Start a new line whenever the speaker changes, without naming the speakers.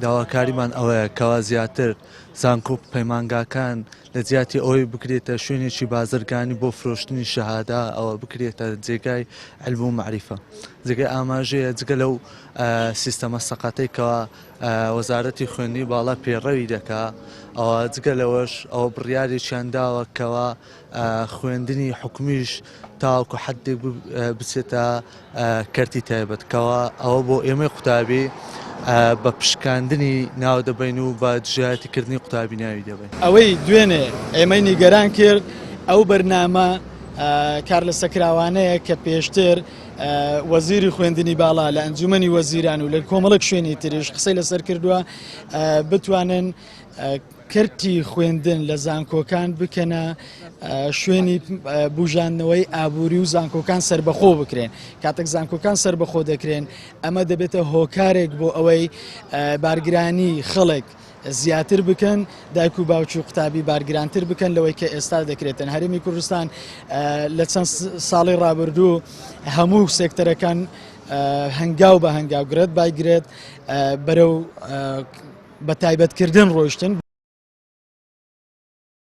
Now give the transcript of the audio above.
داواکاریمان ئەوەیە کەوا زیاتر زانکۆ و پەیمانگاکان لە جیاتی ئەوەی بکرێتە شوێنێکی بازرگانی بۆ فرۆشتنی شەهادە ئەوە بکرێتە جێگای علم و مەعریفە جێگای ئاماژەیە جگە لەو سیستەمە سەقەتەی کەوا وەزارەتی خوێندنی باڵا پێڕەوی دەکا ئەوە جگە لەوەش ئەوە بڕیارێکیان داوە کەوا خوێندنی حکومیش تاوەکو حدێک بچێتە کەرتی تایبەت کەوا ئەوە بۆ ئێمەی قوتابی بە پشکاندنی ناو دەبەین و بە دژایەتی کردنی قوتابی ناوی دەبەین.
ئەوەی دوێنێ ئێمەی نیگەران کرد ئەو بەرنامە کارلەسەکراوانەیە کە پێشتر وەزیری خوێندنی باڵا لە ئەنجومەنی وەزیران و لە کۆمەڵێک شوێنی تریش قسەی لەسەر کردووە بتوانن کەرتی خوێندن لە زانکۆکان بکەنە شوێنی بژاندنەوەی ئابووری و زانکۆکان سربەخۆ بکرێن کاتێک زانکۆکان سربەخۆ دەکرێن ئەمە دەبێتە هۆکارێک بۆ ئەوەی بارگرانی خەڵک زیاتر بکەن دایک و باوکی و قوتابی بارگرانتر بکەن لەوەی کە ئێستا دەکرێتن هەرێمی کوردستان لە چەند ساڵی ڕابردوو هەموو سێکتەرەکان هەنگاو بە هەنگاو گرێت بای گرێت بەرەو بە تایبەتکردن ڕۆیشتن.